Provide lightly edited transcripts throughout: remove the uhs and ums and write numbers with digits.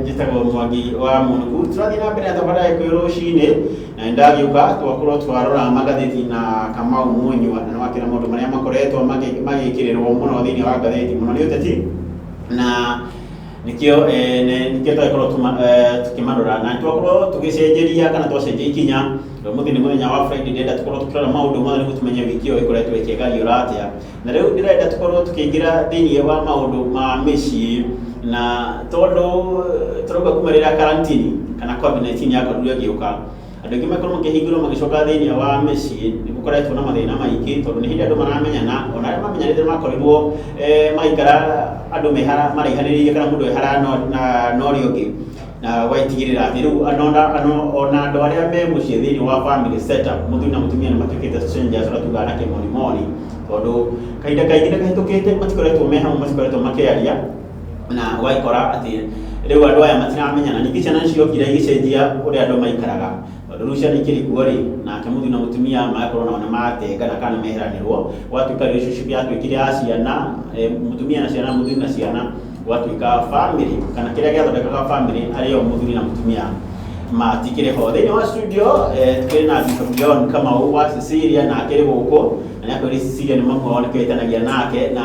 Njĩtagwo Mwangi wa Mũnũku. Tũrathiĩ na mbere na tabarĩra ĩyo rũcinĩ na nĩndagĩũka twakorwo twarora magathĩti na Kamau Munyua, na nĩwakĩona maũndũ marĩa makoretwo magĩkĩrĩrwo mũno thĩinĩ wa ngathĩti mũno nĩ ũteti, na nĩkĩo nĩkĩo twagĩkorwo tũkĩmarora na twakorwo tũgĩcenjeria kana twacenjia ikinya. Ũmũthĩ nĩ mũthenya wa Friday, ndĩrenda tũkorwo tũkĩrora maũndũ mothe nĩguo tũmenye wiki ĩyo ĩkoretwo ĩkĩgariũra atĩa. Na rĩu ndĩrenda tũkorwo tũkĩingĩra thĩinĩ wa maũndũ ma mĩciĩ, na tondũ tũrauga kuma rĩrĩa karantini kana COVID-19 yakorirwo ĩgĩũka, andũ aingĩ makorwo makĩhingũrwo magĩcoka thĩinĩ wa mĩciĩ, nĩ gũkoretwo na mathĩna maingĩ tondũ nĩ hĩndĩ andũ maramenyana, ona arĩa mamenyanĩte makorirwo magĩikara andũ maraihanĩrĩirie kana mũndũ e haraya na ũrĩa ũngĩ, na ũgagĩtigĩrĩra atĩ rĩu ona andũ arĩa me mũciĩ thĩinĩ wa family setup, mũthuri na mũtumia nĩ matuĩkĩte strangers, ũrĩa tugaga na kĩmonimoni, tondũ kahinda kaingĩ nĩ kahĩtũkĩte matikoretwo me hamwe, matikoretwo makĩaria, na ũgagĩkora atĩ rĩu andũ aya matiramenyana. Ningĩ ciana nĩ ciokire igĩcenjia ũrĩa andũ maikaraga, tondũ rĩu ciana ikĩrĩ kuo rĩ, nake mũthuri na mũtumia magakorwo nao nĩ matengana kana meheranĩrwo, gwatuĩka relationship yatuĩkire ya ciana, mũtumia na ciana, mũthuri na ciana, gwatuĩka family kana kĩrĩa gĩathondekaga family arĩ o mũthuri na mũtumia matikĩrĩ ho. Thĩinĩ wa studio tukĩrĩ na Bishop John Kamau wa Cecilia, na akĩrĩ gũkũ na nĩakwĩrĩ Cecilia nĩ mamwe wao nĩkĩo ĩtanagia nake, na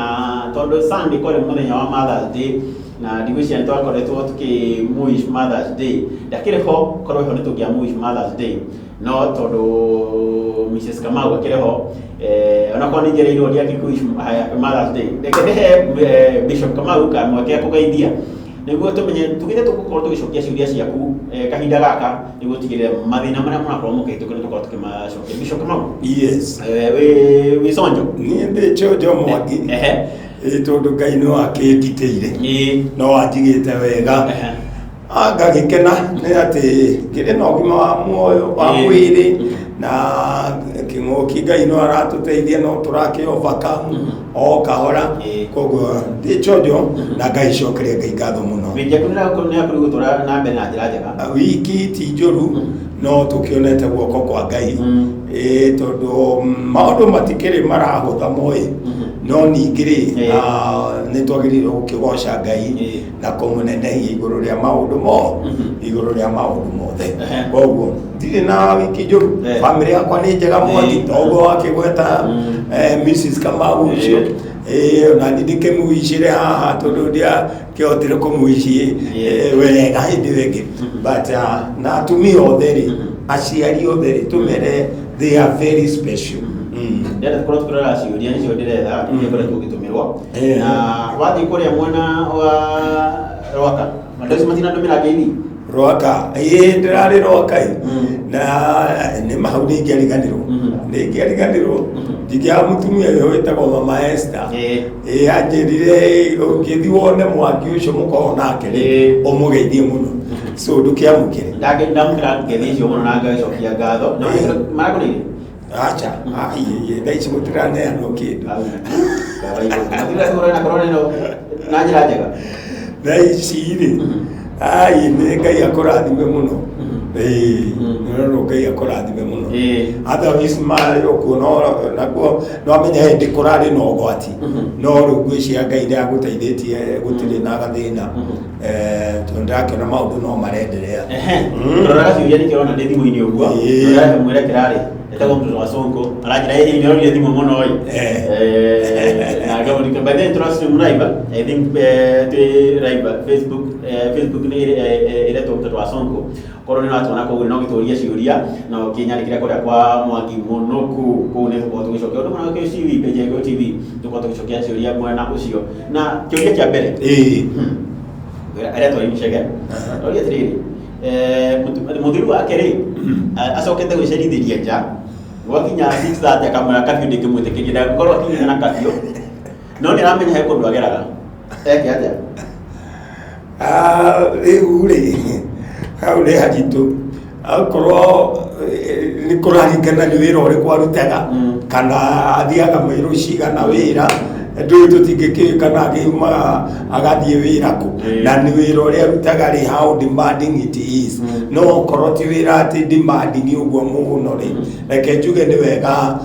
tondũ Sunday kwarĩ mũthenya wa Mother's Day na ndigwĩciria nĩ twakoretwo tũkĩmũwish Mother's Day, ndakĩrĩ ho, korwo ho nĩ tũngĩamũwish Mother's Day, no tondũ Mrs Kamau akĩrĩ ho, onakorwo nĩ njereirwo ndiangĩkũwish happy Mother's Day, reke ndĩhe Bishop Kamau kamweke kũgeithia nĩguo tũmenye tugĩte tũgũkorwo tũgĩcokia ciũria ciaku kahinda gaka nĩguo tũtigĩrĩre mathĩna marĩa mũrakorwo mũkĩhĩtũkĩra tũkorwo tũkĩmacokia. Bishop Kamau. Yes. Wĩ conjo? Niĩ ndĩ chonjo, Mwangi. Ĩ tondũ Ngai no akĩngitĩire, no anjigĩte wega. Ngagĩkena nĩ atĩ ngĩrĩ na ũgima wa muoyo wa mwĩrĩ na kĩng'ũki, Ngai no aratũteithia, no tũrakĩ overcome o kahora. Koguo ndĩ chonjo na Ngai cokeria Ngai ngatho mũno. Wiki yaku nĩ yakorirwo gũtwara na mbere na njĩra njega? Wiki ti njũru, no tũkĩonete guoko kwa Ngai. Ĩ tondũ maũndũ matikĩrĩ marahũtha moĩ, no ningĩ rĩ, nĩ twagĩrĩirwo gũkĩgoca Ngai na kũmũnenehia igũrũ rĩa maũndũ mo igũrũ rĩa maũndũ mothe. Koguo ndirĩ na wiki njũru. Bamĩrĩ yakwa nĩ njega, Mwangi, toguo wakĩgweta Mrs Kamau ũcio. Ĩ ona niĩ ndĩkĩmũicĩre haha tondũ ndiakĩhotire kũmũici wega hĩndĩ ĩyo ĩngĩ, but na atumia othe rĩ, aciari othe rĩ, tũmere they are very special. Ndĩrenda tũkorwo tũkĩrora ciũria, nĩcio ndĩretha iria ikoretwo ũgĩtũmĩrwo. Na wathiĩ kũrĩa mwena wa Rwaka, andũ acio matinandũmĩra ngeithi. Rwaka, ĩĩ, ndĩrarĩ Rwaka ĩ. Na nĩ mahau nĩ ingĩariganĩrwo, nĩ ingĩariganĩrwo ndingĩaga mũtumia ũyũ wĩtagwo Mama Esther. Ĩĩ, anjĩrire ũngĩthiĩ wone Mwangi ũcio mũkorwo nake rĩ, ũmũgeithie mũno, so ndũkĩamũkĩre. Ndamũkĩra ngeithi icio mũno na ngacokia ngatho. Na marakũrĩire? Acha, iye thaa ici gũtiraneanwo kĩndũ. Matiracũrana corona ĩno na njĩra njega? Thaa ici rĩ, ai, nĩ Ngai akũrathime mũno. Ĩĩ, no Ngai akũrathime mũno. Otherwise marĩ okuo, no nakuo no amenya hĩndĩ kũrarĩ na ũgwati, no rĩu ngwĩciria Ngai nĩ agũteithĩtie, gũtirĩ na gathĩna. Tondũ ndĩrakĩona maũndũ no marenderea. Roraga ciũria nĩkĩo ũrona ndĩ thimũ-inĩ ũguo. Roraga mwerekera rĩ, etagwo mtoto wa Sonko, aranjĩra ĩ nĩ orire thimũ mũno ĩ. Na ngamũrika. By the way, tũra stream live, I think twĩ live Facebook, Facebook nĩ ĩretwo Mtoto wa Sonko. Korwo nĩ ũratuona kũu no gĩtũrie ciũria na ũkĩnyandĩkĩra kũrĩa kwa Mwangi Mũnũku, kũu nĩ tũkorwo tũgĩcokia ũndũ mũna kĩ TV page ya Gĩkũyũ TV, tũkorwo tũgĩcokia ciũria mwena ũcio. Na kĩũria kĩa mbere aretwo Mchege, oria atĩrĩrĩ, mũthuri wake rĩ, acokete gwĩcerithĩria nja, gwakinya 6:30 akamwĩra kabiũ ndĩngĩmwĩtĩkĩria ndangĩkorwo akinyĩte na kabiũ, no nĩ aramenya he kũndũ ageraga, eke atĩa? Ah, rĩu rĩ, hau nĩ haritũ, akorwo nĩ kũraringana nĩ wĩra ũrĩkũ arutaga kana athiaga mairo cigana wĩra, ndũĩ tũtingĩkĩũĩ kana agĩumaga agathiĩ wĩra kũ na nĩ wĩra ũrĩa arutaga rĩ, how demanding it is. No okorwo ti wĩra atĩ demanding ũguo mũno rĩ, reke njuge nĩ wega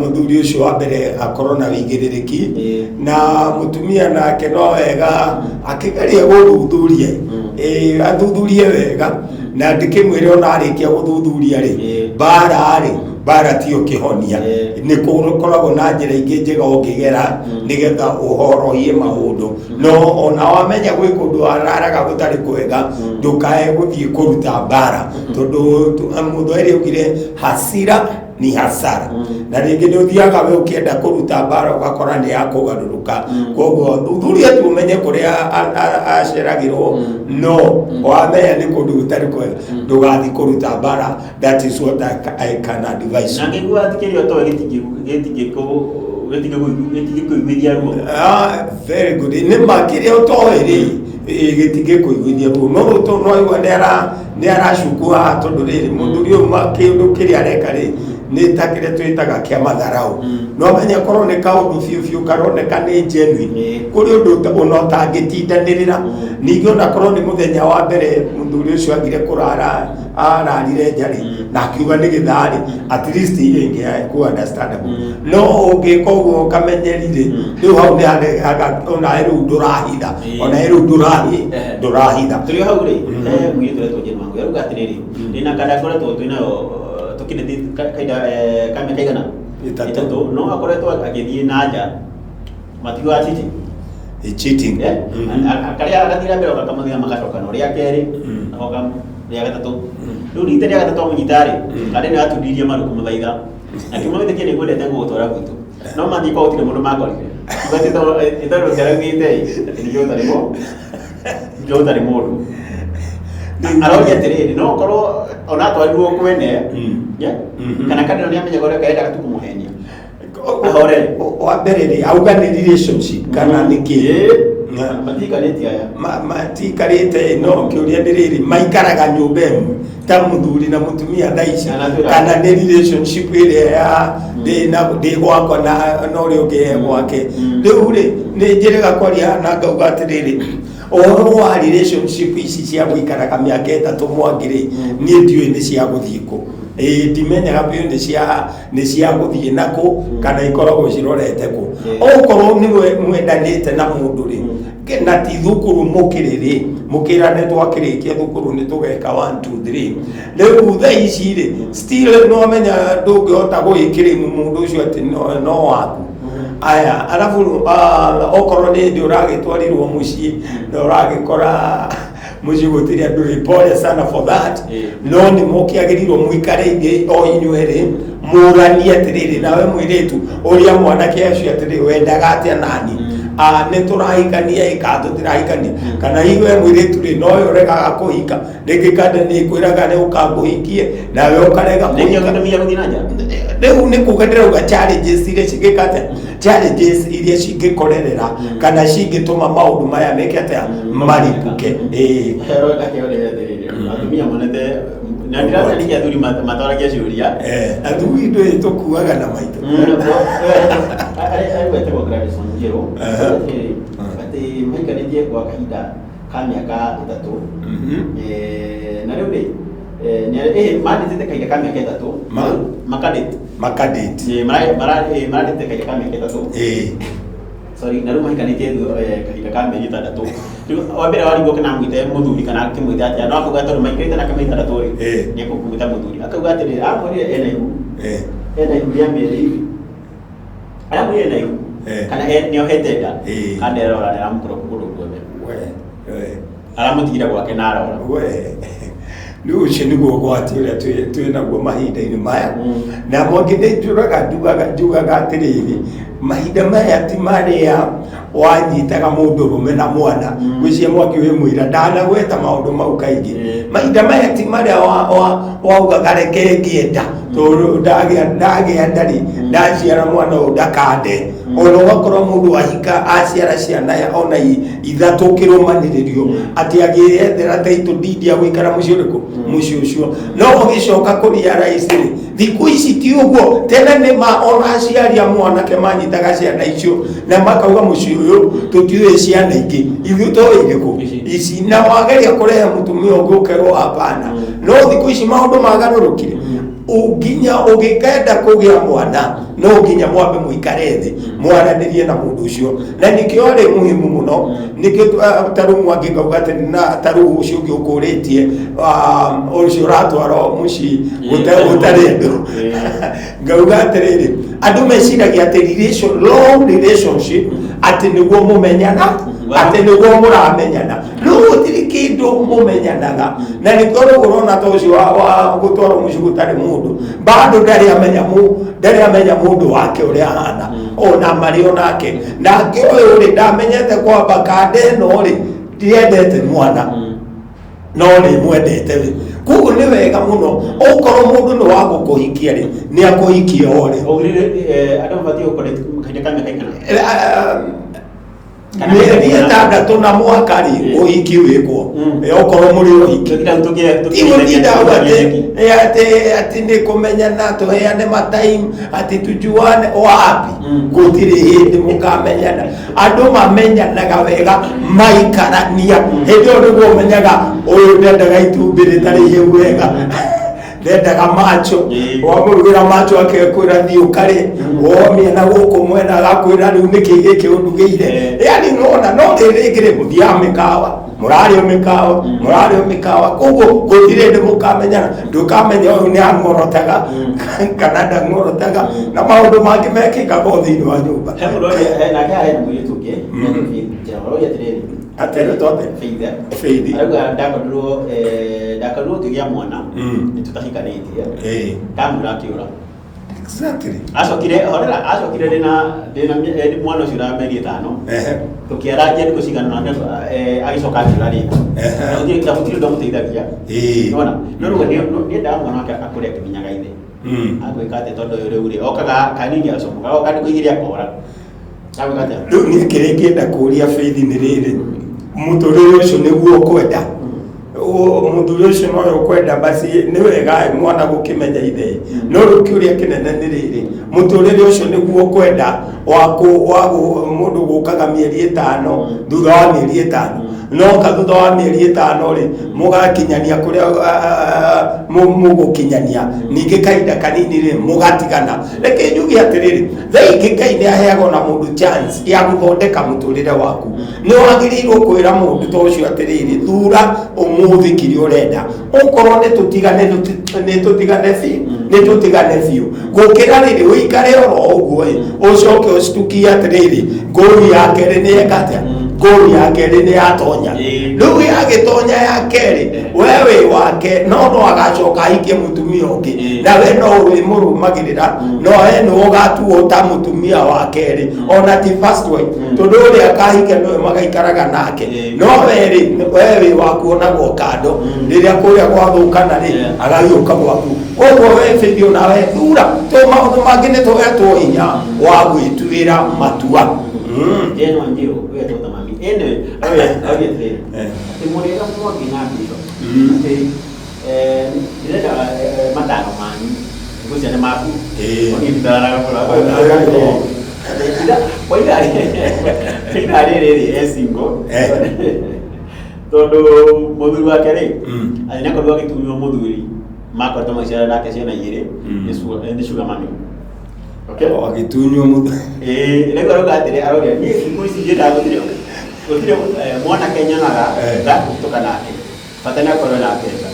mũthuri ũcio wa mbere akorwo na wĩigĩrĩrĩki, na mũtumia nake no wega akĩgeria gũthuthuria. Ĩĩ, athuthurie wega na ndĩkĩmwĩre ona arĩkia gũthuthuria rĩ, mbara rĩ, mbara tiyo kĩhonia. Nĩ kũkoragwo na njĩra ingĩ njega ũngĩgera nĩgetha ũhorohie maũndũ. No ona wamenya gwĩ kũndũ araraga gũtarĩ kwega, ndũkae gũthiĩ kũruta mbara, tondũ mũthwaĩri augire hasira ni hasara. Na rĩngĩ nĩ ũthiaga we ũkĩenda kũruta mbara ũgakora nĩ yakũgarũrũka. Koguo thuthuria tu ũmenye kũrĩa aceragĩrwo, no wamenya nĩ kũndũ gũtarĩ kwega, ndũgathiĩ kũruta mbara. That is what I can advise. Na ngĩigua atĩ kĩrĩa ũtoĩ gĩtingĩkũiguithia ruo. Ah, very good. Nĩ ma, kĩrĩa ũtoĩ rĩ, gĩtingĩkũiguithia ruo. No rĩu tondũ no aigua nĩ aracuku haha, tondũ rĩrĩ mũthuri ũyũ kĩũndũ kĩrĩa areka rĩ, nĩ ta kĩrĩa twĩtaga kĩa matharau. No menye korwo nĩ kaũndũ biũ biũ karoneka nĩ genuine, kũrĩ ũndũ ona ũtangĩtindanĩrĩra. Ningĩ ona korwo nĩ mũthenya wa mbere mũthuri ũcio agire kũrara, ararire nja rĩ, na akiuga nĩ gĩthaa rĩ, at least ĩngĩ ku understandable. No ũngĩka ũguo ũkamenyeri rĩ, rĩu hau nĩ harehaga onawe rĩu ndũrahitha, onawe rĩu ndũrahitha. Tũrĩ o hau rĩ, he mũirĩtu ũretwo Jane Wangũ arauga atĩrĩrĩ, ndĩna kanda ngoretwo twĩ nayo tũkĩnĩti kahinda ka mĩaka igana? 3. 3, no akoretwo agĩthiĩ na nja, matiugaga cheating. Cheating. Karĩa agathiĩ na mbere gakamũthia magacoka, no rĩa kerĩ agoka rĩa gatatũ. Rĩu rita rĩa gatatũ amũnyita rĩ, kandĩ nĩ atundirie maru kũmũthaitha, akiuma wĩtĩkie nĩ ngwendete gũgũtwara gwitũ, no mathiĩ kwao gũtirĩ mũndũ makorire. Tondũ ũcio araugĩte atĩ nĩkĩo ũtarĩ nĩkĩo ũtarĩ mũndũ. Aroria atĩrĩrĩ, no ũkorwo ona atwarirwo kwene, yeah? Kana kandĩ nĩ amenyaga ũrĩa kaendaga tu kũmũhenia ahorere. Wa mbere rĩ, auga nĩ relationship kana nĩ kĩ? Matiikarĩtie aya. Matiikarĩte, no kĩũria nĩ rĩrĩ, maikaraga nyũmba ĩmwe ta mũthuri na mũtumia thaa ici, Kana twĩra- kana nĩ relationship ĩrĩa ya ndĩ na ndĩ gwakwa na ũrĩa ũngĩ e gwake? Rĩu rĩ, nĩ njĩrĩga kwaria na ngauga atĩrĩrĩ, ũhoro wa relationship ici cia gũikaraga mĩaka 3 mwangi rĩ, niĩ ndiũĩ nĩ cia gũthiĩ kũ. Ĩĩ, ndimenyaga biũ nĩ cia gũthiĩ na kũ kana ikoragwo cirorete kũ. Okorwo nĩwe mwendanĩte na mũndũ rĩ, na ti thukuru mũkĩrĩ rĩ, mũkĩrane twakĩrĩkia thukuru nĩ tũgeka 1 2 3. Rĩu thaa ici rĩ, still no amenya ndũngĩhota gũgĩkĩrĩmu mũndũ ũcio atĩ no waku aya. Arabu okorwo nĩ hĩndĩ ũragĩtwarirwo mũciĩ na ũragĩkora mũciĩ gũtirĩ andũ rĩ, pole sana for that. No nĩ mũkĩagĩrĩirwo mũikare ingĩ o inyuerĩ, mũranie atĩrĩrĩ, nawe mũirĩtu ũrĩa mwanake acio atĩrĩrĩ, wendaga atĩa nani? Ah, nĩ tũrahikania ĩ kana tũtirahikania? Kana hihi we mũirĩtu rĩ, nowe ũregaga kũhika rĩngĩ, kana nĩ kwĩraga nĩ ũkangũhikie nawe ũkarega Nĩkĩo kũhika? gĩtũmi gĩa gũthiĩ na nja. Rĩu nĩ kuga ndĩrauga challenges iria cingĩka atĩa, challenges iria cingĩkorerera kana cingĩtũma maũndũ maya meke atĩa, maripũke, ĩĩ. Hero akĩoria atĩrĩrĩ, atumia monete na ndĩratarĩria athuri matwaragia ciũria. Athuri ndũĩ tũkuaga na maitũ. Arĩgwetagwo Gladys Wanjiru atĩrĩrĩ, atĩ maikarĩtie gwa kahinda ka mĩaka 3. Na rĩu rĩ, mandĩtĩte kahinda ka mĩaka 3. Makadate. Makadate. Marandĩte kahinda ka mĩaka 3. Sorry, na rĩu mahikanĩtie kahinda ka mĩeri 6. Rĩu wa mbere warigwo kana amwĩte mũthuri kana akĩmwĩte atĩa, no akauga tondũ maikarĩte nake mĩeri 6 rĩ, nĩ ekũmwĩta mũthuri. Akauga atĩrĩrĩ, amwĩrire ena ihu, ena ihu rĩa mĩeri, aramwĩrire ena ihu kana nĩ ohete nda. Kana nderora nĩ aramũkora kũndũ guothe. We, we. Aramũtigire gwake na arora. We, rĩu ũcio nĩguo ũgwati ũrĩa twĩ naguo mahinda-inĩ maya. Na mwangi nĩ njũraga njugaga atĩrĩrĩ, mahinda maya ti marĩa wanyitaga mũndũ rũme na mwana. Gwĩcia mwangi wĩ mũira ndanagweta maũndũ mau kaingĩ. Mahinda maya ti marĩa waugaga reke ngĩenda, tondũ ndagĩa nda rĩ, ndaciara mwana ũyũ ndakande. Ona ũgakorwo mũndũ ahika aciara ciana ona 3 kĩrũmanĩrĩrio, atĩ agĩethera title deed ya gũikara mũciĩ ũrĩkũ, mũciĩ ũcio. No ũgĩcoka kũrealize rĩ, thikũ ici ti ũguo. Tene nĩ ma ona aciari a mwanake manyitaga ciana icio na makauga mũciĩ ũyũ tũtiũĩ ciana ingĩ, ithuĩ tũĩ irĩkũ? Ici. Ici. Na wageria kũrehe mũtumia ũngĩ ũkerwo hapana. No thikũ ici maũndũ magarũrũkire. Nginya ũgĩkenda kũgĩa mwana no nginya mwambe mũikare thĩ mwaranĩrie na mũndũ ũcio, na nĩkĩo rĩ muhimu mũno. Nĩkĩo ta rĩu mwangĩkauga atĩ na ta rĩu ũcio ũngĩ ũkũrĩtie, ũcio ũratwarwo mũciĩ gũtarĩ andũ, ngauga atĩrĩrĩ, andũ meciragia atĩ long relationship atĩ nĩguo mũmenyana, atĩ nĩguo mũramenyana. Rĩu gũtirĩ kĩndũ mũmenyanaga, na nĩkĩo rĩu ũrona ta ũcio wa gũtwarwo mũciĩ gũtarĩ mũndũ bado ndarĩ amenya mũndũ wake ũrĩa ahana, ona marĩ onake. Nake ũyũ rĩ, ndamenyete kwamba kanda ĩno rĩ, ndiendete mwana no nĩ mwendete we. Koguo nĩ wega mũno okorwo mũndũ nĩ wa gũkũhikia rĩ, nĩ akũhikie o rĩ. Ũgirire andũ mabatiĩ gũkorwo kahinda ka mĩaka igana? Kana Mĩeri 6 na mwaka rĩ, ũhiki wĩkwo. Okorwo mũrĩ ũhiki. Tũtinda Ti gũtinda hau atĩ nĩ kũmenyana, tũheane matime atĩ tujuane wapi. Gũtirĩ hĩndĩ mũkamenyana. Andũ mamenyanaga wega maikarania. Hĩndĩ ĩyo nĩguo ũmenyaga ũyũ ndendaga itumbĩ rĩtarĩ ihĩu wega, ndendaga macho. Wamũrugĩra macho akekwĩra thiĩ ũkarĩe, womia na gũkũ mwena agakwĩra rĩu nĩkĩ gĩkĩ ũndugĩire? Yani nona no rĩrĩ rĩngĩ rĩ, mũthiaga mĩkawa, mũrarĩa mĩkawa, mũrarĩa mĩkawa, koguo gũtirĩ hĩndĩ mũkamenyana. Ndũkamenya ũyũ nĩ ang'orotaga kana ndang'orotaga, na maũndũ mangĩ mekĩkaga o thĩinĩ wa nyũmba. He mũndũ nake harĩ na mũirĩtu ũngĩ aroria atĩrĩrĩ. Atĩrĩ twambe. Faith. Faith. Arauga ndakorirwo ngĩgĩa mwana nĩ tũtahikanĩtie, ndamwĩra akĩũra. Acokire, horera, acokire ndĩna mwana ũcio na mĩeri 5. Tũkĩarangia thikũ cigana ũna, agĩcoka akĩũra rĩngĩ. Na gũtirĩ ũndũ amũteithagia. Nĩwona? No rĩu nĩendaga mwana wake akũre akĩmenyaga ithe. Agwĩka atĩa? Tondũ ũyũ rĩu rĩ, okaga kanini agacomoka, oka thikũ 2 akora. Agwĩka atĩa? Rĩu niĩ kĩrĩa ingĩenda kũria Faith nĩ rĩrĩ, mũtũrĩre ũcio nĩguo ũkwenda? Mũthuri ũcio nowe ũkwenda, basi nĩ wega mwana gũkĩmenya ithe, no rĩu kĩũria kĩnene nĩ rĩrĩ, mũtũrĩre ũcio nĩguo ũkwenda wa mũndũ gũkaga mĩeri 5, thutha wa mĩeri 5, no ka thutha wa mĩeri 5 rĩ, mũgakinyania kũrĩa mũgũkinyania, ningĩ kahinda kanini rĩ, mũgatigana? Reke njuge atĩrĩrĩ, thaa ingĩ Ngai nĩ aheaga ona mũndũ chance ya gũthondeka mũtũrĩre waku. Nĩ wagĩrĩirwo kwĩra mũndũ ta ũcio atĩrĩrĩ, thura ũmũthĩ kĩrĩa ũrenda, okorwo nĩ tũtigane, nĩ tũtigane biũ, nĩ tũtigane biũ, gũkĩra rĩrĩ ũikare oro ũguo ĩ, ũcoke ũcitukie atĩrĩrĩ, ngũri ya kerĩ nĩ eka atĩa, ngũri ya kerĩ nĩ yatonya. Rĩu yagĩtonya ya kerĩ, we wĩ wake, no agacoka ahikie mũtumia ũngĩ. Na we no ũrĩmũrũmagĩrĩra, no we nĩwe ũgatuo ta mũtumia wa kerĩ, ona ti first wife, tondũ ũrĩa akahikia nĩwe magaikaraga nake. No we rĩ, we wĩ waku onagwo kando. Rĩrĩa kũrĩa gwathũkana rĩ, agagĩũka gwaku. Koguo we Faith, onawe thura to maũndũ mangĩ, nĩ tũhetwo hinya wa gwĩtuĩra matua. Jane Wanjiru wetwo ta mami. Anyway, aroria atĩrĩrĩ, atĩ mũrĩega Mwangi na Bishop, atĩ ndĩrenda mataro manyu, ngwĩciria nĩ maku. Niĩ nditaraga mũno. Kwa ithaa rĩrĩ rĩ, e single tondũ mũthuri wake rĩ, atĩ nĩakorirwo agĩtunywo mũthuri makoretwo magĩciara nake ciana 2 nĩ sugar mummy. Okay? O, agĩtunywo mũthuri. Ĩĩ, rĩu arauga atĩrĩ, aroria niĩ thikũ ici ngĩendaga gũtirĩ mwanake nyonaga ndakũhĩtũka nake, bata nĩ akorwo na mbeca.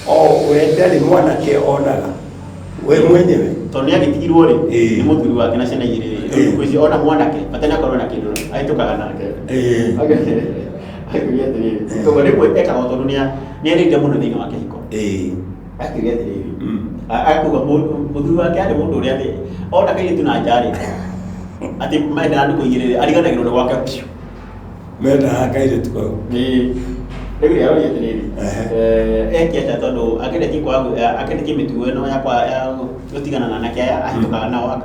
O we ndarĩ mwanake onaga we mwenyewe? Tondũ nĩ agĩtigirwo rĩ, nĩ mũthuri wake na ciana 2 rĩ, rĩu thikũ ici ona mwanake bata nĩ akorwo na kĩndũ ahĩtũkaga nake. Akĩũria atĩrĩrĩ, tondũ rĩmwe ekaga o tondũ nĩ erĩire mũno thĩinĩ wa kĩhiko. Akĩũria atĩrĩrĩ, akuga mũthuri wake arĩ mũndũ ũrĩa atĩ ona kairĩtu na nja rĩ, atĩ mendaga ndukũ 2 rĩ, ariganagĩrwo nĩ gwake biũ. Mendaga kairĩtu kau. Ĩĩ. Rĩu rĩ, aroria atĩrĩrĩ, eke atĩa tondũ ageretie kwaga ageretie mĩtugo ĩno ya ya gũtigana na anake aya ahĩtũkaga nao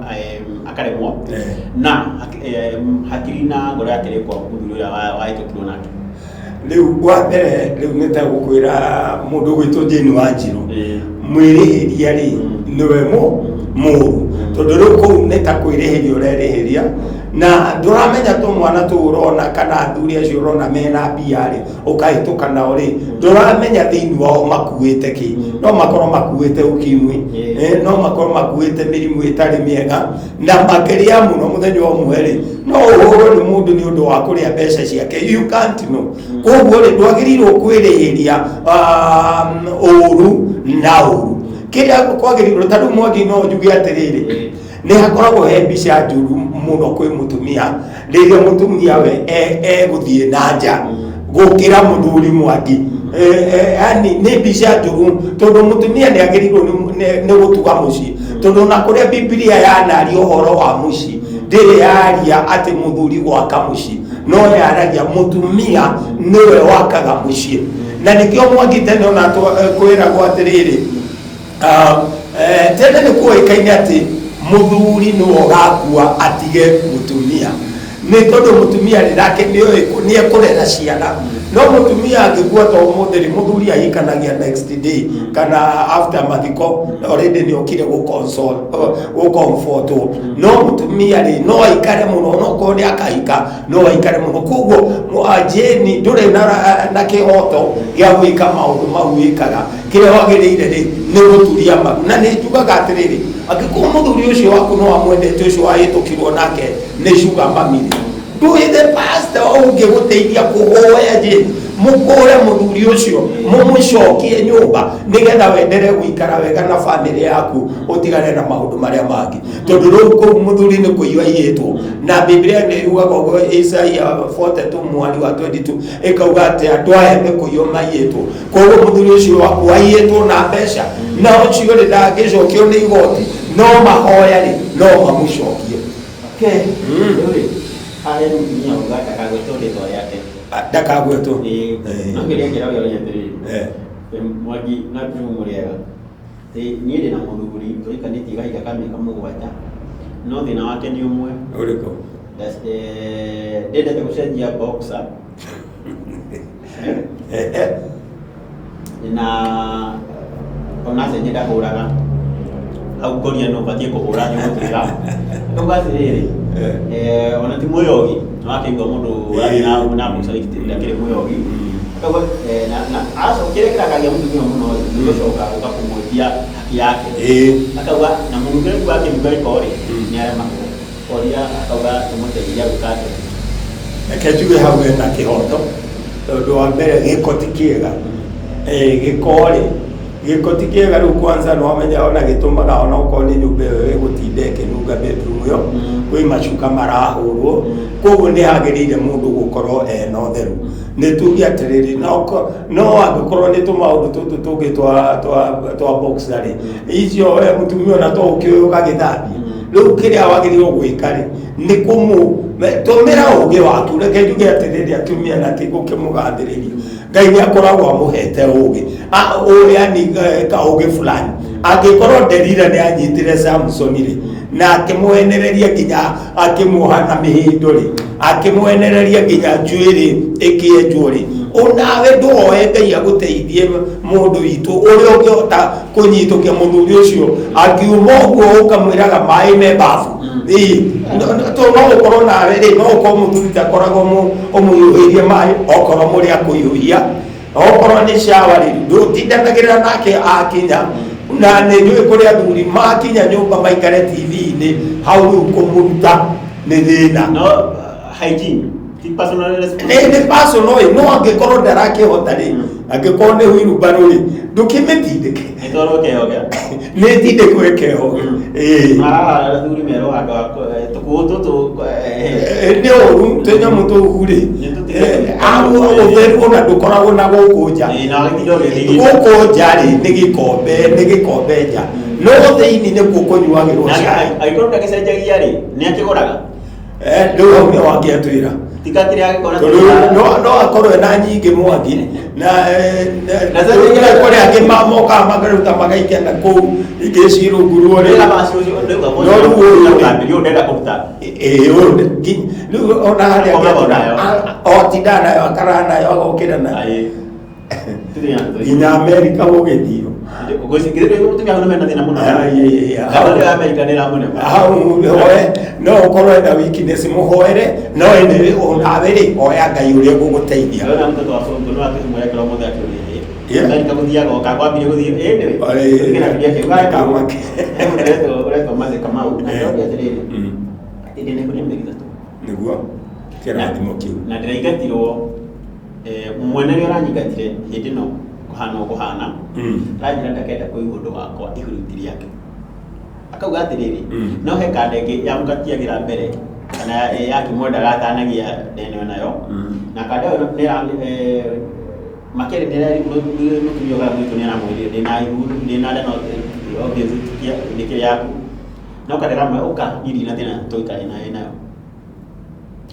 akaremwo, na hakiri na ngoro yake rĩ kwa mũthuri ũrĩa wahĩtũkirwo nake. Rĩu wa mbere rĩu nĩ ta gũkwĩra mũndũ ũgwĩtwo Jane Wanjiru, mwĩrĩhĩria rĩ, nĩwe mũ Mũru, tondũ rĩu kũu nĩ ta kwĩrĩhĩria ũrerĩhĩria, na ndũramenya tũmwana tũu ũrona kana athuri acio ũrona mena mbia rĩ, ũkahĩtũka nao rĩ, ndũramenya thĩinĩ wao makuĩte kĩ. No makorwo makuĩte ukimwi, no makorwo makuĩte mĩrimũ ĩtarĩ mĩega, na makĩria mũno mũthenya ũmwe rĩ, no ũhũrwo nĩ mũndũ nĩ ũndũ wa kũrĩa mbeca ciake. You can't know. Koguo rĩ, ndwagĩrĩirwo kwĩrĩhĩria ũru na ũru. Kĩrĩa kwagĩrĩirwo, ta rĩu Mwangi, no njuge atĩrĩrĩ, nĩ hakoragwo he mbica njũru mũno kwĩ mũtumia rĩrĩa mũtumia we egũthiĩ na nja gũkĩra mũthuri. Mwangi, yani nĩ mbica njũru, tondũ mũtumia nĩ agĩrĩirwo nĩ gũtuga mũciĩ, tondũ ona kũrĩa Bibilia yanaria ũhoro wa mũciĩ, ndĩrĩ yaria atĩ mũthuri gwaka mũciĩ, no yaragia mũtumia nĩwe wakaga mũciĩ. Na nĩkĩo, Mwangi, tene ona kwĩragwo atĩrĩrĩ, tene nĩ kuoĩkaine atĩ mũthuri nĩwe ũgakua atige mũtumia, nĩ tondũ mũtumia rĩ, nake nĩ ekũrera ciana. No mũtumia angĩkua ta ũmũthĩ rĩ, mũthuri ahikanagia next day kana after mathiko, already nĩ okire gũ-console, gũ-comfortwo. No mũtumia rĩ, no aikare mũno, no korwo nĩ akahika, no aikare mũno. Koguo Jane, ndũrĩ na kĩhoto gĩa gwĩka maũndũ mau wĩkaga. Kĩrĩa wagĩrĩire rĩ, nĩ gũturia maru. Na nĩ njugaga atĩrĩrĩ, angĩkorwo mũthuri ũcio waku no amwendete, ũcio wahĩtũkirwo nake nĩ sugar mummy rĩ, ndũĩ the pastor ũngĩgũteithia kũhoya Jane, mũkũre mũthuri ũcio, mũmũcokie nyũmba, nĩgetha wendere gũikara wega na famĩlĩ yaku, ũtigane na maũndũ marĩa mangĩ, tondũ rĩu kũu mũthuri nĩ kũiywo aiyĩtwo. Na Biblia nĩ yugaga ũguo, Isaia 42 mwari wa 22 ĩkauga atĩ andũ aya nĩ kũiywo maiyĩtwo. Koguo mũthuri ũcio waku aiyĩtwo na mbeca, na ũcio rĩ, ndangĩcokio nĩ igoti, no mahoya rĩ, no mamũcokie. Okay. Rĩu rĩ, haha hena mũtumia uga ndakagwetwo rĩtwa rĩake. Ah, ndakagwetwo. Ĩĩ. No kĩrĩa kĩrauga nĩ atĩrĩrĩ, Mwangi na Drew, mũrĩega? Niĩ ndĩna mũthuri tũhikanĩtie kahinda ka mĩaka 7, no thĩna wake nĩ ũmwe. Ũrĩkũ? Ndendete gũcenjia boxer. Na ona cenjia ndahũraga. Hau ngoria no ũbatiĩ kũhũra, nĩ gũtwĩra. Akauga atĩrĩrĩ, ona ti mwĩyogi, nĩ wakĩigua mũndũ ũrathiĩ na boxer ndakĩrĩ mwĩyogi. Akauga na kĩrĩa kĩrakagia mũtumia mũno rĩ, nĩ gũcoka gũka kũmwĩtia haki yake. Akauga na mũnungĩre rĩu akĩnunga gĩko rĩ, nĩ aremagwo. Koria akauga tũmũteithia gwĩka atĩa? Reke njuge hau hena kĩhoto, tondũ wa mbere gĩko ti kĩega. Gĩko rĩ, gĩko ti kĩega. Rĩu kwanza nĩ wamenya ona gĩtũmaga ona okorwo nĩ nyũmba ĩyo ĩgũtinda ĩkĩnunga, bedroom ĩyo, kwĩ macuka marahũrwo. Koguo nĩ hagĩrĩire mũndũ gũkorwo ena ũtheru. Nĩ tuge atĩrĩrĩ, no angĩkorwo nĩ tũmaũndũ tũtũ tũngĩ twa boxer rĩ, icio we mũtumia ona to ũkĩũĩ ũgagĩthambia. Rĩu kĩrĩa wagĩrĩirwo gwĩka rĩ, nĩ kũmũ tũmĩra ũgĩ waku. Reke njuge atĩrĩrĩ, atumia, na ti gũkĩmũgathĩrĩria, Ngai nĩ akoragwo amũhete ũgĩ, yani kaũgĩ fulani. Angĩkorwo Delila nĩ anyitire Samson rĩ, na akĩmwenereria nginya akĩmuoha na mĩhĩndo rĩ, akĩmwenereria nginya njuĩrĩ ĩkĩenjwo rĩ, onawe ndũhoe Ngai agũteithie, mũndũ witũ, ũrĩa ũngĩhota kũnyitũkia mũthuri ũcio akiuma ũguo, ũkamwĩraga maĩ me babu. Ĩĩ, no ũkorwo nawe rĩ, no ũkorwo mũthuri ndakoragwo ũmũhiũhĩirie maĩ, okorwo mũrĩ akũhiũhia, okorwo nĩ shower rĩ, ndũtindanagĩrĩra nake akinya. Na nĩ njũĩ kũrĩ athuri makinya nyũmba maikare TV-inĩ hau, rĩu kũmũruta nĩ thĩna. No hygiene ti personal Nĩ responsibility. Nĩ personal ĩ, no angĩkorwo ndarakĩhota rĩ, angĩkorwo nĩ wheelbarrow rĩ, ndũkĩmĩtindĩke. Ĩtwarwo kehoge. Nĩ tindĩkwo ĩkehoge, ĩĩ. Maraha athuri merwo handũ ha tũkuo tũtũ. Nĩ ũru tũnyamũ tũu rĩ. Nĩ tũtige. Au ũtheru ona ndũkoragwo na gũkũ nja. Ĩĩ, na wagĩtinda ũgĩthigina. Gũkũ nja rĩ, nĩ gĩkombe, nĩ gĩkombe nja, no thĩinĩ nĩkuo kũnyuagĩrwo Na cai. Angĩkorwo ndagĩcenjagia rĩ, nĩ akĩgũraga. Rĩu hau nĩ wangĩatwĩra. Tika kĩrĩa agĩkora. Tondũ no akorwo ena nyingĩ, Mwangi, na Na sasa kũrĩ angĩ mokaga makaruta magaikia na kũu ingĩ cirungurwo rĩ. Wĩra wacio ũcio ndauga. No rĩu ũyũ rĩ- Ũthambĩrio ndenda kũruta. Ĩĩ, ũyũ rĩu ona harĩa Akomaga angĩatũra, nayo. o tinda nayo, akara nayo, agokĩra nayo. Aĩ. Tũthiĩ na Nginya Amerika gũgĩthio. Ngũcigĩrĩria mũtumia hau mena thĩna mũno. Ai, ai, ai, Hau nĩ Amerika nĩ ĩramũnema. Hau hoe no ũkorwo ena weakness mũhoere, no ĩnĩ onawe rĩ, hoya Ngai ũrĩa ũgũgũteithia. Ndĩrona mtoto wa Sonko no akĩhe mwerekera ũmũthĩ akĩũria ĩ. Yeah. Amerika gũthiaga oka kwambire gũthiĩ ĩ nĩ. Ĩ, Gũthiĩ na kĩrĩa kĩu. Kamake. He mũndũ ũretwo Mathe Kamau na Eh. ndĩroria atĩrĩrĩ. Atĩ ndĩna ihu rĩa mĩeri 3. Nĩguo kĩrathimo kĩu. Na ndĩraingatirwo mwene ũrĩa ũranyingatire hĩndĩ ĩno kũhana o kũhana. Aranjĩra ndakenda kũigua ũndũ wakwa ihu rĩu ti rĩake. Akauga atĩrĩrĩ, no he kanda ĩngĩ yamũkatiagĩra mbere kana yakĩmwendaga atanagia ndene nayo. Na kanda ĩyo nĩ makĩria mũtumia ũyũ gwitũ nĩ aramwĩrire ndĩna ihu ndĩna nda no obviously nĩ kĩrĩa yaku. No kanda ĩramwĩra ũka niĩ ndirĩ na thĩna tũikare nawe nayo.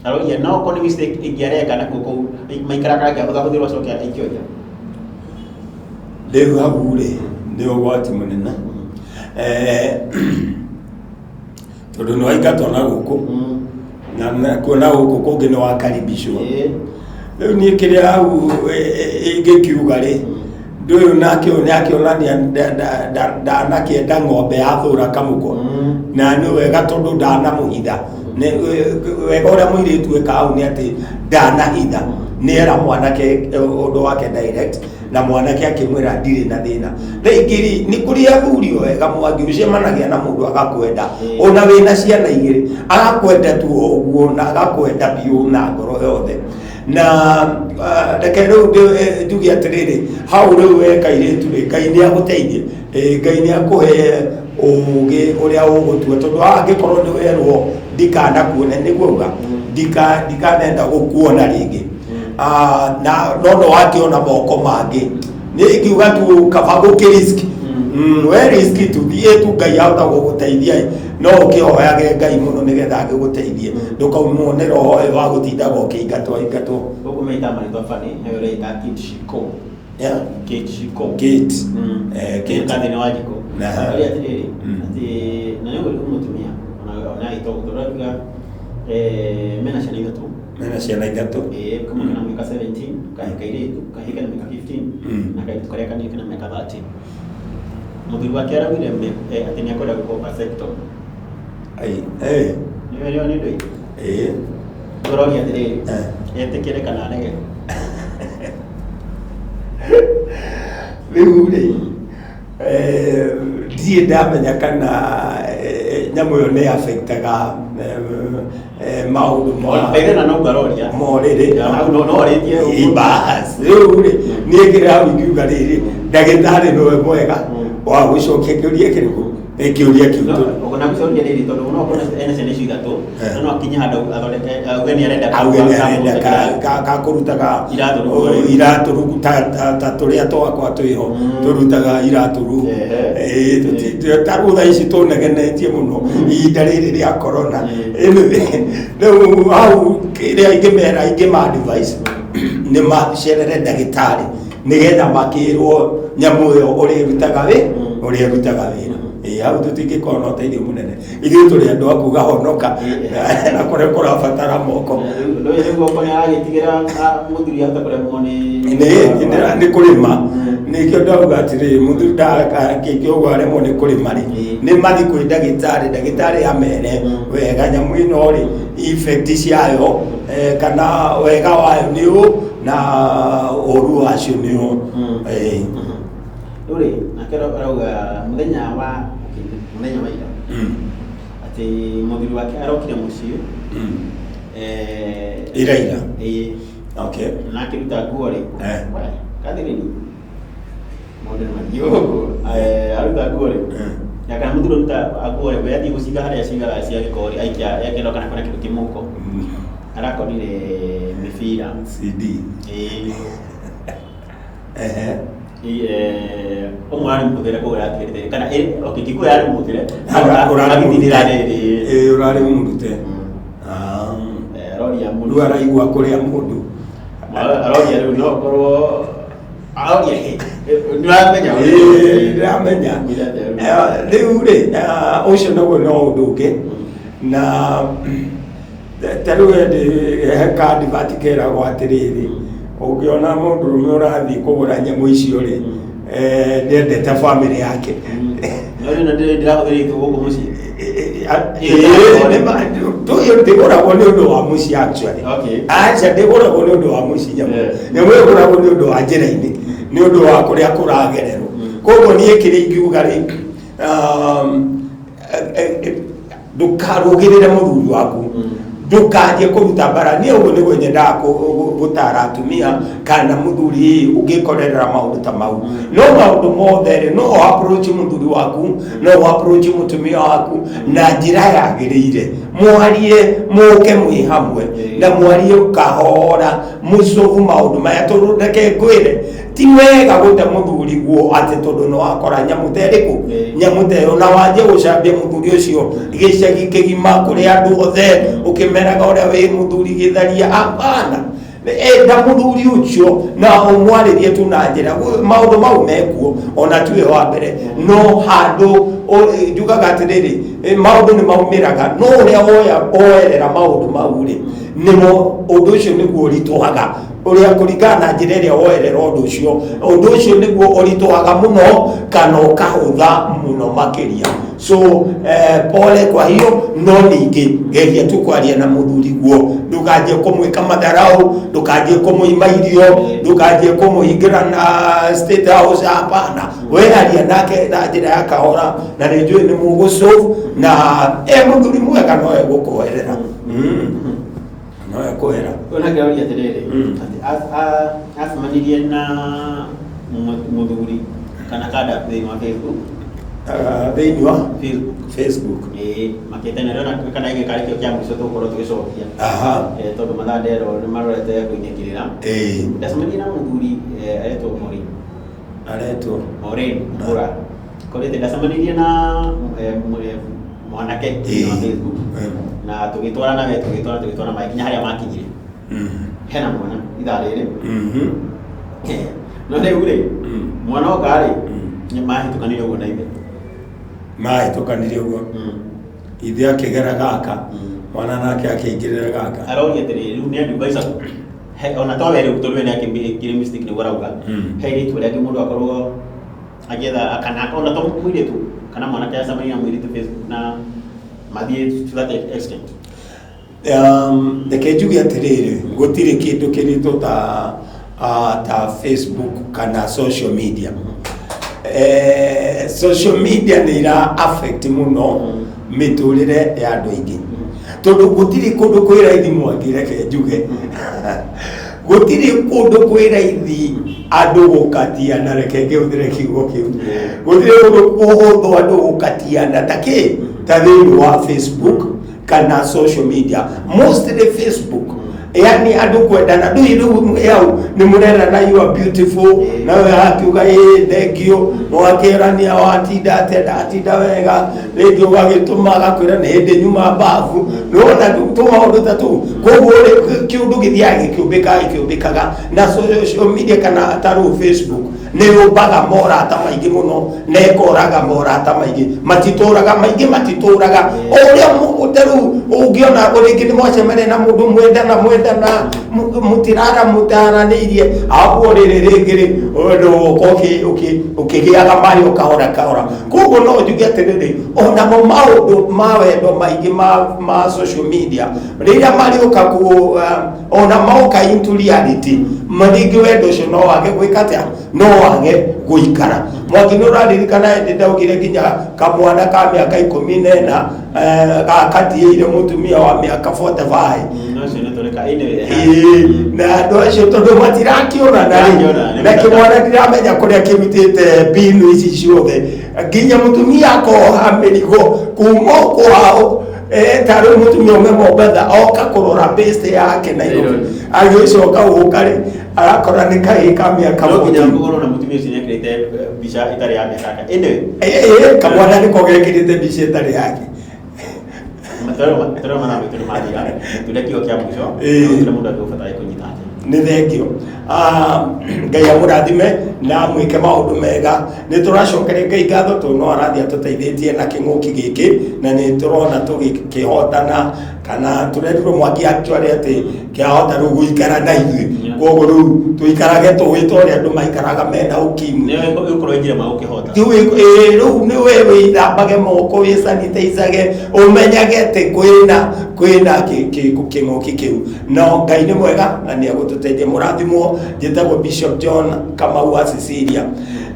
Aroria no okorwo nĩ mistake ĩngĩ areka nakuo kũu maikaraga akĩhũthahũthĩrwo acoke aikio nja. Rĩu hau rĩ nĩ ũgwati mũnene, tondũ nĩ waingatwo na gũkũ na kuona gũkũ kũngĩ nĩ wakaribicwo. Rĩu niĩ kĩrĩa hau ingĩkiuga rĩ, ũndũ ũyũ nake ũyũ nĩ akĩonania ndanakĩenda ng'ombe yathũra kamũkwa, na nĩ wega tondũ ndanamũhitha. Wega ũrĩa mũirĩtu eka hau nĩ atĩ ndanahitha, nĩ era mwanake ũndũ wake direct, na mwanake akĩmwĩra ndirĩ na thĩna. Rĩngĩ rĩ, nĩ kũrĩ athuri o ega Mwangi, ũcemanagia na mũndũ agakwenda ona wĩna ciana igĩrĩ, agakwenda tu o ũguo na agakwenda biũ na ngoro yothe. Na reke rĩu njuge atĩrĩrĩ, hau rĩu we kairĩtu rĩ, Ngai nĩ agũteithie, Ngai nĩ akũhe ũgĩ ũrĩa ũgũtua, tondũ angĩkorwo nĩ werwo ndikanakuone, nĩguo uga ndikanenda gũkuona rĩngĩ, na no no wakĩona moko mangĩ, nĩ ingiuga tu kaba gũkĩ risk. We risk tu, thiĩ tu, Ngai ahota gũgũteithia, no ũkĩhoyage Ngai mũno nĩgetha agĩgũteithie, ndũkaumwo nĩ roho ũyũ wa gũtindaga ũkĩingatwo ingatwo. Gũkũ meita marĩtwa bani he ũreita Kate Shiko. Yeah. Kate Shiko. Kate. Kate Kate. thĩinĩ wa njiko. Aha. Ũrĩa atĩrĩrĩ, atĩ na nĩ ũguo mũtumia ona agĩtwo gũtũra akiuga mena ciana 3. Mena ciana 3. Kamwe kena mĩaka 17, kahĩ kairĩtu, kahĩ kena mĩaka 15 na kairĩtu karĩa kanini kena mĩaka 13. Mũthuri wake araugire atĩ nĩ akwenda gwĩkwo vasectomy. Ai, eh. Nĩ nĩ nĩ ndũi. Ũroria atĩrĩrĩ, etĩkĩre kana arege. Rĩu rĩ, ndirĩ ndamenya kana nyamũ ĩyo nĩ affectaga maũndũ ma Baithe na no ngaroria. morĩrĩ. Hau no orĩtie ũguo. Bas, rĩu rĩ, niĩ kĩrĩa hau ingiuga rĩrĩ, ndagĩtarĩ nĩwe mwega wa gũcokia kĩũria kĩrĩkũ, kĩũria kĩu. Na gũcokia rĩrĩ, tondũ no okorwo ena ciana icio 3, no akinye handũ athondeke auge nĩ arenda auge nĩ arenda ka kũrutaga Iratũ rungu rĩ. iratũ rungu ta tũrĩa twakwa twĩho tũrutaga iratũ rungu. Ta rĩu thaa ici tũnegenetie mũno ihinda rĩrĩ rĩa corona. Anyway, rĩu hau kĩrĩa ingĩmera, ingĩma advice nĩ macerere ndagĩtarĩ nĩgetha makĩrwo nyamũ ĩyo ũrĩa ĩrutaga wĩ ũrĩa ĩrutaga wĩra. Hau tũtingĩkorwo na ũteithio mũnene, ithuĩ tũrĩ andũ a kuga honoka na kũrĩa kũrabatara moko. Ndũĩ nĩguo okorwo nĩ aragĩtigĩra mũthuri ahota kũremwo nĩ nĩ kũrĩma, nĩkĩo ndauga atĩrĩrĩ, mũthuri ndakĩũguo aremwo nĩ kũrĩma rĩ, nĩ mathi kwĩ ndagĩtarĩ, ndagĩtarĩ amere wega nyamũ ĩno rĩ, effect ciayo kana wega wayo nĩ ũ na ũru wacio nĩ ũ. Rĩu rĩ, nake arauga mũthenya wa mũthenya wa ira atĩ mũthuri wake arokire mũciĩ Ira ira. Ĩĩ. Okay. Na akĩruta nguo rĩ, kathĩrĩri maũndũ nĩ mathiĩ ũguo. Aruta nguo rĩ, na kana mũthuri aruta nguo rĩ, we athiĩ gũciga harĩa cigaga cia gĩko rĩ, aikia ekĩrwo kana kwĩna kĩndũ kĩ mũhuko, arakorire mĩbira. CD. Ĩĩ. Ehe. Ũmwe arĩ mũhũthĩre kũu aratigarĩte kana okay, ti kũu arĩ mũhũthĩre, Ũrarĩ agĩthirĩra mũrute. rĩrĩ. Ĩĩ, ũrarĩ mũrute. Aroria mũndũ. Rĩu araigua kũrĩa mũndũ. Aroria rĩu no ũkorwo aroria nĩũramenya. Ĩĩ, ndĩramenya. Rĩu rĩ, ũcio naguo no ũndũ ũngĩ, na ta rĩu hĩndĩ he ka advert keragwo atĩrĩrĩ, ũngĩona mũndũrũme ũrathiĩ kũgũra nyamũ icio rĩ, Nĩendete family yake. No rĩu ndĩrahũthĩra gũkũ mũciĩ. Ndĩgũragwo nĩ ũndũ wa mũciĩ actually. Aca, ndĩgũragwo nĩ ũndũ wa mũciĩ nyamũ. Nyamũ ĩyo ĩgũragwo nĩ ũndũ wa njĩra-inĩ, nĩ ũndũ wa kũrĩa kũragererwo. Koguo niĩ kĩrĩa ingiuga rĩ, ndũkarũgĩrĩre mũthuri waku, ndũkanjie kũruta mbara. Niĩ ũguo nĩguo nyendaga gũtara atumia kana mũthuri ũngĩkorerera maũndũ ta mau. No maũndũ mothe rĩ, no approach mũthuri waku, no approach mũtumia waku na njĩra yagĩrĩire, mwarie, mũke mwĩ hamwe na mwarie kahora, mũcovu maũndũ maya. Tondũ reke ngwĩre, ti wega gũte mũthuri guo atĩ tondũ nĩ wakora nyamũ ta ĩrĩkũ, nyamũ ta ĩyo, na wanjie gũcambia mũthuri ũcio gĩcagi kĩgima kũrĩ andũ othe, ũkĩmeraga ũrĩa wĩ mũthuri gĩtharia. Hapana, enda mũthuri ũcio na ũmwarĩrie tu na njĩra maũndũ mau mekuo ona tiwe wa mbere. No handũ njugaga atĩrĩrĩ, maũndũ nĩ maumĩraga, no ũrĩa woya woerera maũndũ mau rĩ, nĩmo ũndũ ũcio nĩguo ũritũhaga. Ũrĩa kũringana na njĩra ĩrĩa woerera ũndũ ũcio, ũndũ ũcio nĩguo ũritũhaga mũno kana ũkahũtha mũno makĩria. So pole. Kwa hiyo no ningĩ geria tu kwaria na mũthuri guo, ndũkanjie kũmwĩka matharau, ndũkanjie kũmũima irio, ndũkanjie kũmũhingĩra na State House. Hapana, we aria nake na njĩra ya kahora, na nĩ njũĩ nĩ mũgũcũv na e mũthuri mwega, no egũkweherera, no ekwehera. Ũyũ nake aroria atĩrĩrĩ, atĩ acemanirie na mũthuri kana kada thĩinĩ wa Facebook. Ah, thĩinĩ wa Facebook. Facebook. Ĩĩ, makĩtana rĩo na kana gĩkĩ karĩ kĩo kĩa mũico tũgũkorwo tũgĩcokia. Tondũ mathaa nderwo nĩ marorete kũinĩkĩrĩra. Ndacemanirie na mũthuri, aretwo Maureen. Aretwo? Maureen Mbura. Korĩte ndacemanirie na mwanake thĩinĩ wa Facebook na tũgĩtwarana we tũgĩtwarana magĩkinya harĩa makinyire. Hena mwana ithaa rĩrĩ. No rĩu rĩ, mwana oka rĩ, nĩ mahĩtũkanire ũguo na ithe. Mahĩtũkanire ũguo, ithe akĩgera gaka, mwana nake akĩingĩrĩra gaka. Aroria atĩrĩrĩ, rĩu nĩ advice ona to we rĩu, tondũ we nĩ akĩmĩkire mistake nĩguo arauga. He irĩtu arĩa angĩ mũndũ akorwo agĩetha kana ona to mũirĩtu kana mwanake acemania na mũirĩtu Facebook na mathiĩ to that extent. Reke njuge atĩrĩrĩ, gũtirĩ kĩndũ kĩritũ ta Facebook kana social media. Social media nĩ ira affect mũno mĩtũrĩre ya andũ aingĩ, tondũ gũtirĩ kũndũ kwĩ raithi. Mwangi, reke njuge gũtirĩ kũndũ kwĩ raithi andũ gũkatiana, reke ngĩhũthĩre kiugo kĩu, gũtirĩ kũndũ kũhũthũ andũ gũkatiana ta kĩ ta thĩinĩ wa Facebook kana social media, mostly Facebook. Yani andũ kwendana, ndũĩ rĩu hau nĩ mũrerana "You are beautiful", nawe akiuga "Ĩ, thank you", mũgakĩrania "Watinda atĩa?" "Ndatinda wega." Rĩngĩ ũgagĩtũma agakwĩra "Nĩ hĩndĩ nyuma babu." Nĩwona tũmaũndũ ta tũu. Koguo rĩ, kĩũndũ gĩthiaga gĩkĩũmbĩkaga gĩkĩũmbĩkaga, na social media kana ta rĩu Facebook nĩ yũmbaga morata maingĩ mũno na ĩkoraga morata maingĩ, matitũraga maingĩ, matitũraga o ũrĩa ta rĩu ũngĩona rĩngĩ nĩ mwacemania na mũndũ mwendana mwendana, mũtirara mũtaranĩirie aguo rĩrĩ rĩngĩ rĩ, ũndũ ũka ũkĩgĩaga mayo kahora kahora. Koguo no njuge atĩrĩrĩ, onamo maũndũ ma wendo maingĩ ma social media rĩrĩa marĩũka ku ona moka into reality, rĩngĩ wendo ũcio no wage gwĩka atĩa, no wage gũikara. Mwangi, nĩ ũraririkana hĩndĩ ndaugire nginya kamwana ka mĩaka 14 gakatiĩire mũtumia wa mĩaka 45? No ũcio nĩ tũreka anyway. Ĩĩ, na andũ acio tondũ matirakĩonana rĩ, Matirakĩonana, na kĩmwana ndiramenya kũrĩa kĩrutĩte mbinu ici ciothe, nginya mũtumia akoha mĩrigo kuma o kwao, ta rĩu mũtumia ũmwe Mombatha oka kũrora base yake Nairobi, agĩcoka gũka rĩ, arakora nĩ kahĩĩ ka mĩaka No nginya 14. gũkorwo na mũtumia ũcio nĩekĩrĩte mbica ĩtarĩ ya mĩaka yake. Anyway, Kamwana nĩko gekĩrĩte mbica ĩtarĩ yake. Tũrĩa mathaa maitũ nĩ mathira, tũrĩa kiugo kĩa mũico. Gũtirĩ mũndũ angĩgũbatara kũnyita atĩa. Nĩ thengio. Ngai amũrathime na amwĩke maũndũ mega. Nĩ tũracokeria Ngai ngatho tondũ no arathiĩ atũteithĩtie na kĩng'ũki gĩkĩ, na nĩ tũrona tũgĩkĩhotana, kana tũrerirwo, Mwangi, actually atĩ kĩahota rĩu gũikara na ithuĩ. Koguo rĩu tũikarage tũĩ ta ũrĩa andũ maikaraga mena ukimwi. Nĩ ũkorwo njĩra ma gũkĩhota. Rĩu nĩ we wĩthambage moko, wĩsanitize, ũmenyage atĩ kwĩna kĩng'ũki kĩu. No Ngai nĩ mwega na nĩ egũtũteithia. Mũrathimwo. Njĩtagwo Bishop John Kamau wa Cecilia,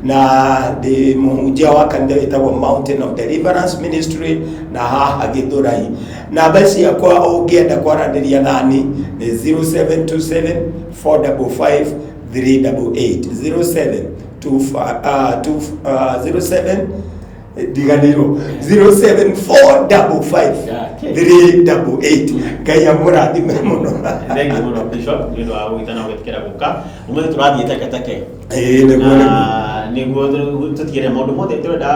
na ndĩ mũhunjia wa kanitha wĩtagwo Mountain of Deliverance Ministry na haha Gĩthũrai. Namba ciakwa ũngĩenda kwaranĩria nani nĩ 0727 455 388, 0725 2 07, ndiganĩirwo, 07455 388. Ngai amũrathime mũno. Thengiũ mũno, Bishop, nĩ ũndũ wa gũgĩta na gũgĩtĩkĩra gũka ũmũthĩ. Tũrathiĩ teke teke. Ĩĩ, nĩguo nĩguo. Na nĩguo tũtigĩrĩre maũndũ mothe tũrenda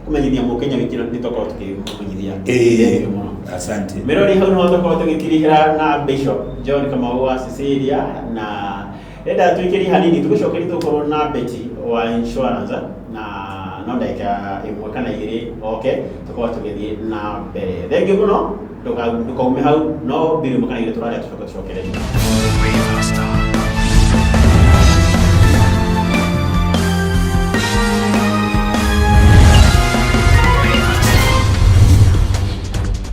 kũmenyithia mũkenya witũ nĩ tũkorwo tũkĩmũmenyithia. Thengiũ mũno. Asante. Mĩrori, hau nĩho tũkorwo tũgĩtirihĩra na Bishop John Kamau wa Cecilia, na enda tũikĩrie hanini, tũgĩcokeria tũgũkorwo na Betty wa insurance, na no ndagĩka 1 kana 2 oke tũkorwo tũgĩthiĩ na mbere. Thengiũ mũno, ndũkaume hau, no mbiri 1 kana 2 tũraria, tũcoke tũcokererie. River Star.